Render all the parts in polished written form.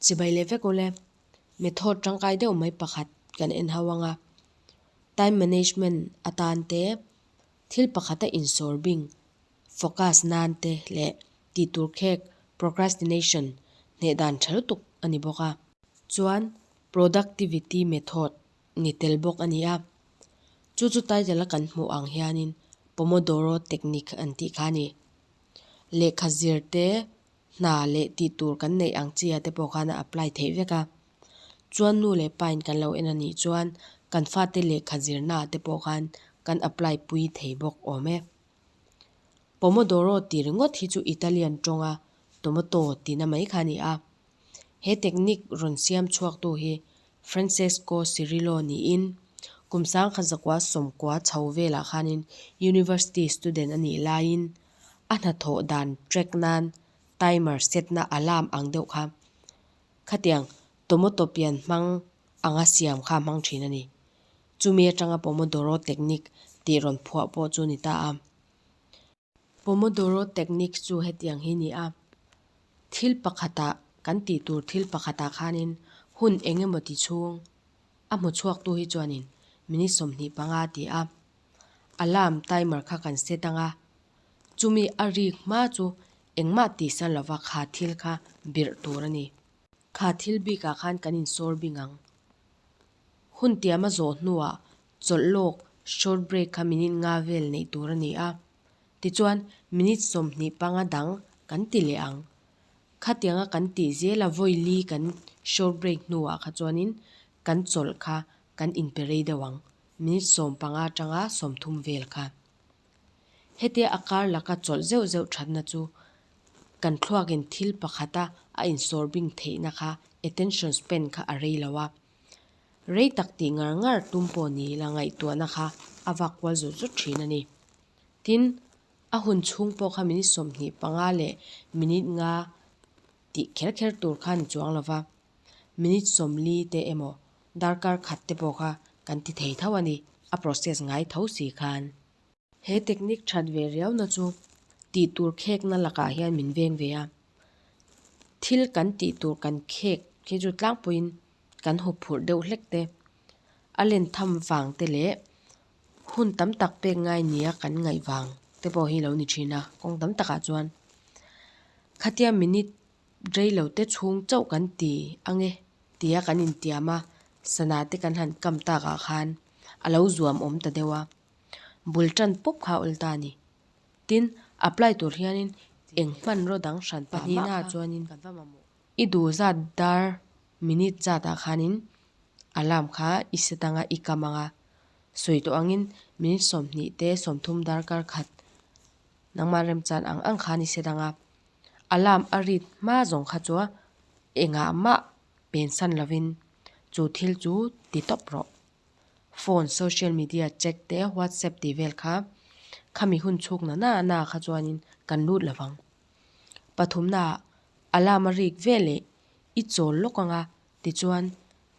Chibai leh vek ule, method tangkai deuh mai pakhat kan en ho ang a, time management atan te thil pakhata insawr bing focus nan te leh tih tur khek procrastination hneh dan tha lutuk a ni bawk a. Chuan productivity method ni tel bawk a ni a, chu chu title a kan hmuh ang hianin Pomodoro technique an tih kha a ni. Lehkha zir te hna leh tih tur kan neih ang chi ah te pawh khan a apply theih vek a. Chuan nu leh pa in kan lo en a nih chuan kan fate lehkha zirna ah te pawh khan kan apply pui thei bawk awm e. Pomodoro tih ringawt hi chu Italian tawnga tomato tihna mai kha a ni a. He technique rawn siam chhuaktu hi Francesco Cirillo niin kum sangkhat zakua sawmkua chho velah khanin university student a nih laiin A hnathawh dan track nan timer set na alarm ang deuh kha khatiang tomato pian hmang anga siam kha a hmang thin a ni. Chumi atanga Pomodoro technique tih rawn phuah pawh chu ni ta a. Pomodoro technique chu hetiang hi ni a, thil pakhatah kan tih tur thil pakhatah khanin hun eng emaw ti chhung a hmu chhuaktu hi chuanin minute 25 a ti a. Alarm timer kha kan set ang a, chumi a rik hma chu engmah tihsan lova kha thil kha birh tur a ni. Kha thil bikah khan kan insawr bing ang. Hun tiam a zawh hnuah chawlh lawk short break kha minute nga vel neih tur a ni a, tichuan minute 25 dang kan ti leh ang. Khatianga kan tih zela vawi li kan short break hnuah kha chuanin kan chawlh kha kan inpe rei deuh ang. Minute 15 atanga 30 vel kha. Hetia a kar laka chawlh zeuh zeuh thatna chu kan thluakin thil pakhata a insawr bing theihna kha attention span kha a rei lo a. Rei tak tih ngar ngar tum pawh ni ila ngaihtuahna kha a vak kual zut zut thin a ni. Tin, a hun chhung pawh kha minute 25 leh minute nga tih kher kher tur kha a ni chuang lo va. Minute 40 te emaw darkar khat te pawh kha kan ti thei tho a ni, a process ngai tho si khan. He technique that ve riauna chu tih tur khekna lakah hian min veng ve a, thil kan tih tur kan khek hi chu tlangpuiin kan hup phurh deuh hlek te, a len tham vang te leh hun tam tak pek ngai nia kan ngaih vang te pawh hi lo ni thin a, kawng tam takah chuan khatia minute Rei lo te chhung chauh kan ti ang e tia kan intiam a, sana te kan han kam takah khan a lo zuam awm ta deuh a, bul tan pawp kha a awl ta a ni. Tin, apply tur hianin eng hmanraw dang hran pah mah kha chuanin i duh zat dar minute zatah khanin alarm kha i set anga i kam ang a, sawi tawh angin minute 20 te 30 darkar khat nangmah remchan ang ang khan i set ang a. Alarm a rit hma zawng kha chu engah mah pensan lovin chu thil chu ti tawp rawh. Phone, social media check te, whatsapp tih vel kha khami hun chhuk na na na kha chuanin kan lut lo vang. Pathumnaah alarm a rik ve leh i chawl lawk ang a tichuan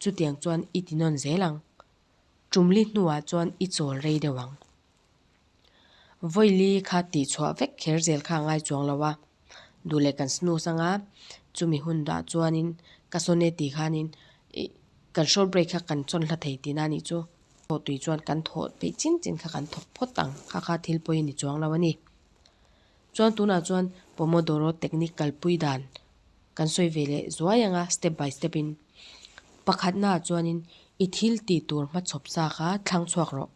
chutiang chuan i ti nawn zel ang. Tumli hnuah chuan i chawl rei deuh ang. Vawili kha tih chhuah vek kher zel kha a ngai chuang lo a, duh leh kan snooze anga chumi hun dah chuanin ka sawn e tih khanin ih kan short break kha kan chawn hla thei tihna a nih chu. Thawh tui chuan kan thawh peih chin chin kha kan thawk phawt ang kha kha thil pawi a ni chuang lo a ni. Chuan tunah chuan Pomodoro technique kalpui dan kan sawi ve leh zuai anga step by step in pakhatna ah chuanin i thil tih tur hmachhawp sa kha thlang chhuak rawh.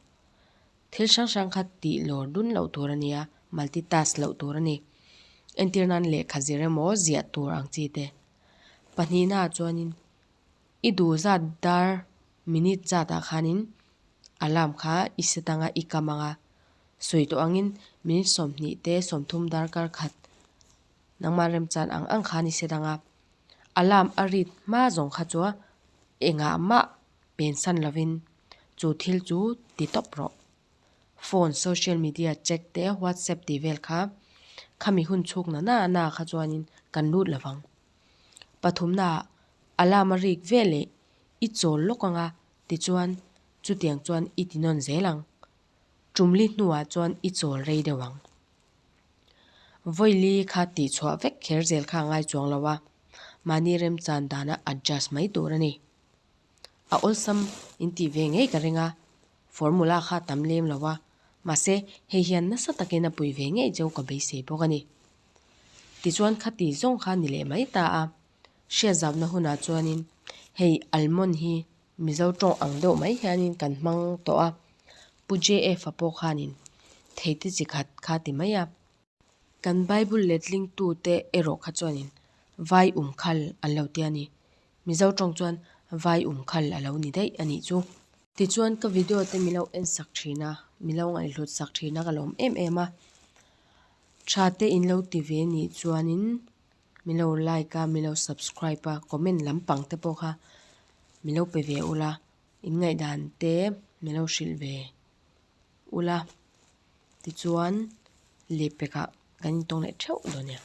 Thil hrang hrang kha tih lawr dun loh tur a nia, multitask loh tur a ni. Entir nan lehkha zir emaw ziah tur ang chi te. Pahnihna ah chuanin i duh zat dar minute zat ah khanin alarm kha i set anga i kam anga, sawi tawh angin minute 20 te 30 darkar khat nangmah remchan ang ang khan i set anga, alarm a rit hma zawng kha chu engah mah pensan lovin chu thil chu ti tawp rawh. Phone, social media check te, whatsapp tih vel kha khami hun chhuk na na na kha chuanin kan lut lo vang. Pathumnaah alarm a rik ve leh i chawl lawk ang a tichuan chutiang chuan i ti nawn zel ang. Tumli hnuah chuan i chawl rei deuh ang. Vawili kha tihchhuah vek kher zel kha a ngai chuang lo a, mahni remchan dana adjust mai tur a ni. A awlsam in tih ve ngei ka ring a, formula kha tam lem lo a, mahse hei hian nasa takin a pui ve ngei cheu ka beisei bawk a ni. Tichuan khati zawng kha ni leh mai ta a, hriatzauna hunah chuanin hei almond hi Mizo tawng ang deuh mai hianin kan hmang tawh a, Pu JF-a pawh khanin theite chi khat kha ti mai a. Kan Bible letlingtute erawh kha chuanin vai umkhal an lo ti a ni. Mizo tawng chuan vai umkhal a lo ni daih a nih chu. Tichuan ka video te milo en sak thin a, milo ngaihhlut sak thin a ka lawm em em a. Tha te in lo ti ve nih chuanin milo like a, milo subscribe a, comment lampang te pawh kha milo pe ve ula, in ngaihdan te milo hrilh ve ula. Tichuan lehpekah kan intawng leh theuh dawn nia.